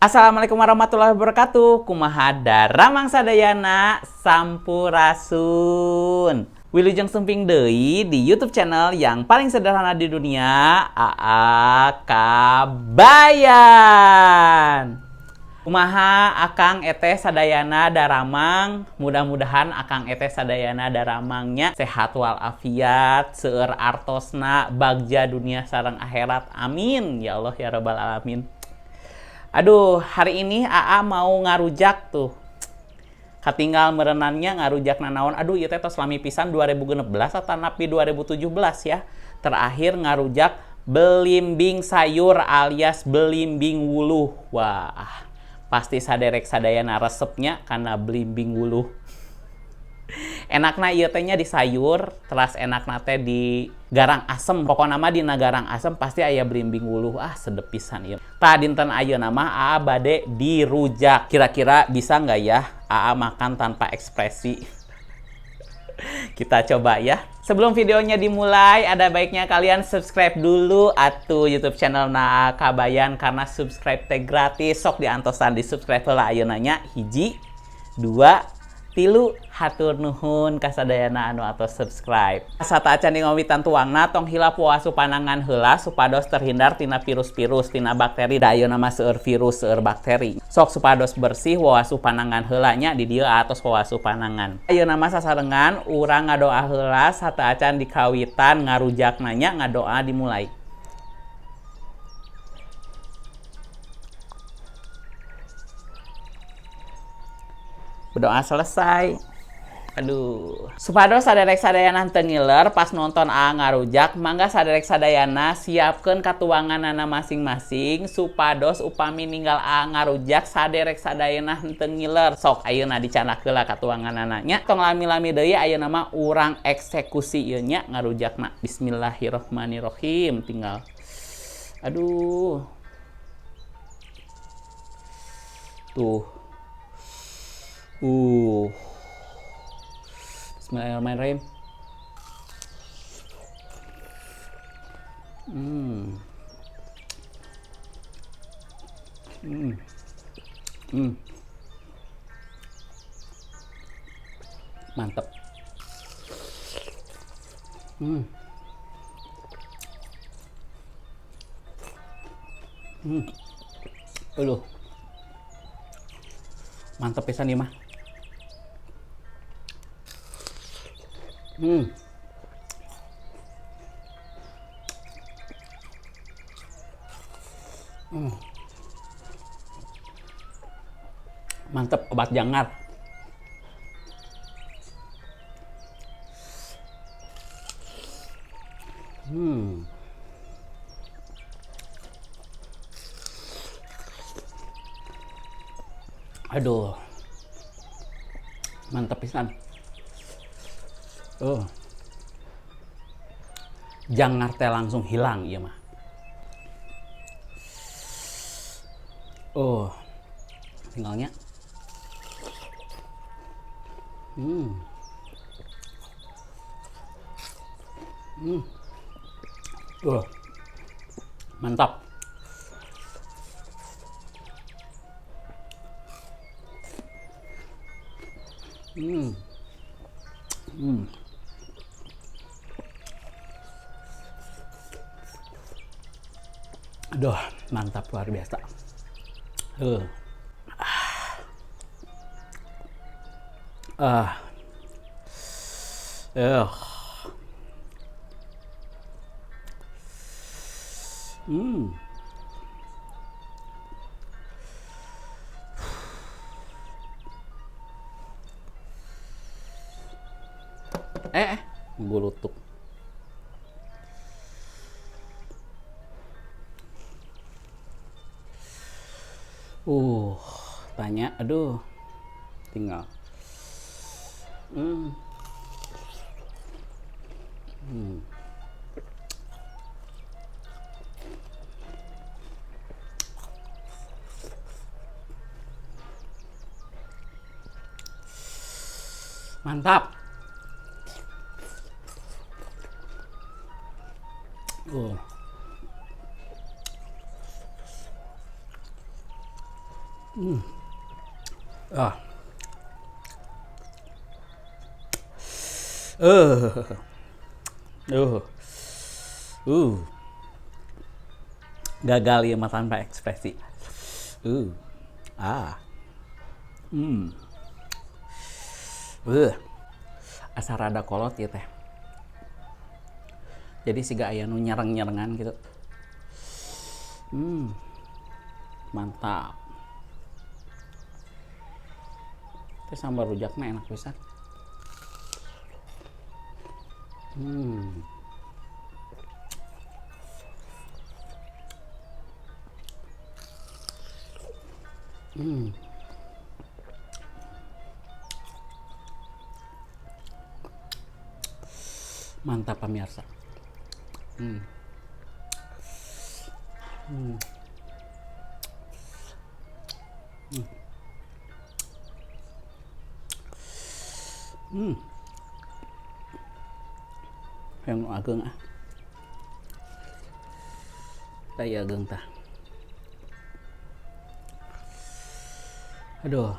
Assalamualaikum warahmatullahi wabarakatuh. Kumaha daramang sadayana, sampurasun. Wilujeng sumping deui di YouTube channel yang paling sederhana di dunia, AA Kabayan. Kumaha akang eteh sadayana daramang, mudah-mudahan akang eteh sadayana daramangnya sehat walafiat, seueur artosna, bagja dunia sareng akhirat. Amin ya Allah ya rabbal alamin. Aduh, hari ini AA mau ngarujak tuh. Katinggal merenannya ngarujak nanaon. Aduh, ieu teh tos lami pisan 2016 atau napi 2017 ya. Terakhir ngarujak belimbing sayur alias belimbing wuluh. Wah, pasti saderek sadayana resepnya karena belimbing wuluh. Enakna ieu teh nya di sayur, teras enakna teh di garang asem. Pokona mah dina garang asem pasti aya belimbing wuluh. Ah, sedep pisan ieu. Tah dinten ayeuna mah AA bade dirujak. Kira-kira bisa nggak ya AA makan tanpa ekspresi? Kita coba ya. Sebelum videonya dimulai, ada baiknya kalian subscribe dulu atuh YouTube channel Na Kabayan karena subscribe teh gratis. Sok diantosan di subscribe heula ayeuna nya. 1, 2, 3, hatur nuhun kasadayana anu atos subscribe. Sateuacan di ngawitan tuangna tong hilap wasuh panangan heula supados terhindar tina virus-virus, tina bakteri. Da ayeuna mah seueur virus, seueur bakteri. Sok supados bersih wasuh panangan heula nya di dieu atos wasuh panangan. Ayeuna mah sasarengan urang ngadoa heula sateuacan di kawitan ngarujakna nya, ngadoa dimulai. Berdoa selesai. Aduh. Supados saderek sadayana teu ngiler pas nonton AA ngarujak, mangga saderek sadayana siapkeun katuanganana masing-masing supados upami ninggal AA ngarujak saderek sadayana henteu ngiler. Sok ayeuna dicandak heula katuanganana nya. Tong lami-lami deui ayeuna mah urang eksekusi ieu nya ngarujakna. Bismillahirrahmanirrahim. Tinggal. Aduh. Tuh. Bismillahirrahmanirrahim. Mantep. Aduh. Mantep pisan ieu mah. Mantep obat jangar. Aduh. Mantep pisan. Oh. Jangar teh langsung hilang ieu mah. Oh. Tinggalnya. Mantap. Aduh, mantap luar biasa. Gulutuk. Tanya, aduh, tinggal. Mantap. Ah. Gagal ya mah tanpa ekspresi. Ah. Asa rada kolot ya teh. Jadi siga aya nu nyereng-nyerengan gitu. Mantap. Teh sambal rujaknya enak pisan. Mantap pemirsa. Yang ageng ah. Tah ageng tah. Aduh.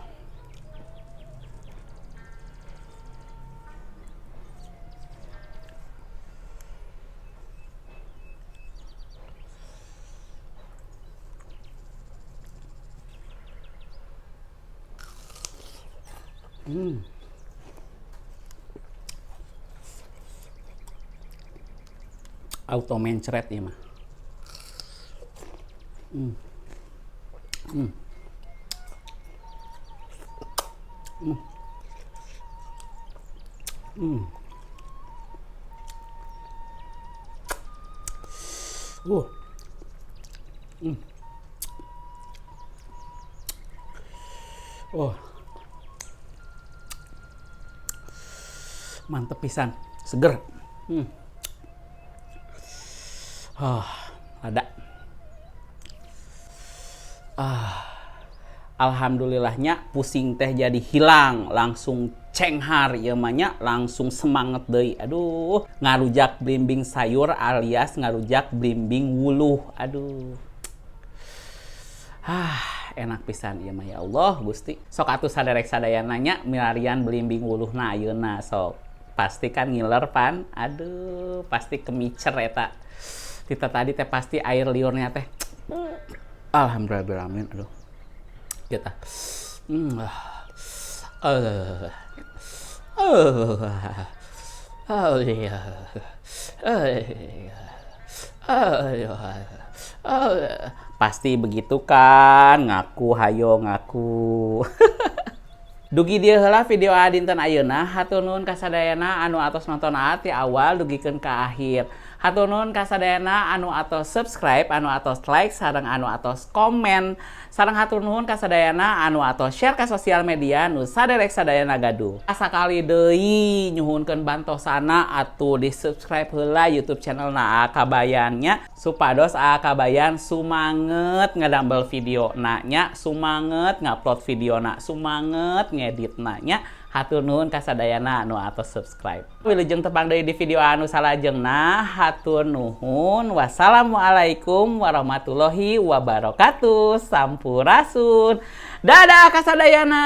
Auto mencret ya mah. Oh. Mantep pisan, seger. Oh, ada. Alhamdulillahnya pusing teh jadi hilang, langsung cenghar ieu mah nya, langsung semangat deui. Aduh, ngarujak blimbing sayur alias ngarujak blimbing wuluh. Aduh. Enak pisan ieu mah ya Allah Gusti. Sok atuh saderek sadayana nya milarian blimbing wuluhna ayeuna sok. Pasti kan ngiler pan. Aduh, pasti kemicer eta. Tita tadi teh pasti air liurnya teh. Alhamdulillah amin. Aduh. Kita. Pasti begitu kan, ngaku hayo ngaku. Dugi dieu heula video A dinten ayeuna, hatur nuhun ka sadayana anu atos nonton A ti awal dugikeun ka akhir. Hatur nuhun ka sadayana anu atos subscribe, anu atos like, sareng anu atos komen. Sareng hatur nuhun ka sadayana anu atos share ka sosial media nu saderek sadayana gaduh. Sakali deui nyuhunkeun bantosana atuh di subscribe heula YouTube channel na A Kabayan nya, supados A Kabayan sumanget ngadamel video na nya, sumanget ngupload video na, sumanget ngedit na nya. Hatur nuhun ka sadayana anu atos subscribe. Wilujeng tepang deui di video anu salajengna. Hatur nuhun. Wassalamualaikum warahmatullahi wabarakatuh. Sampurasun. Dadah kasadayana.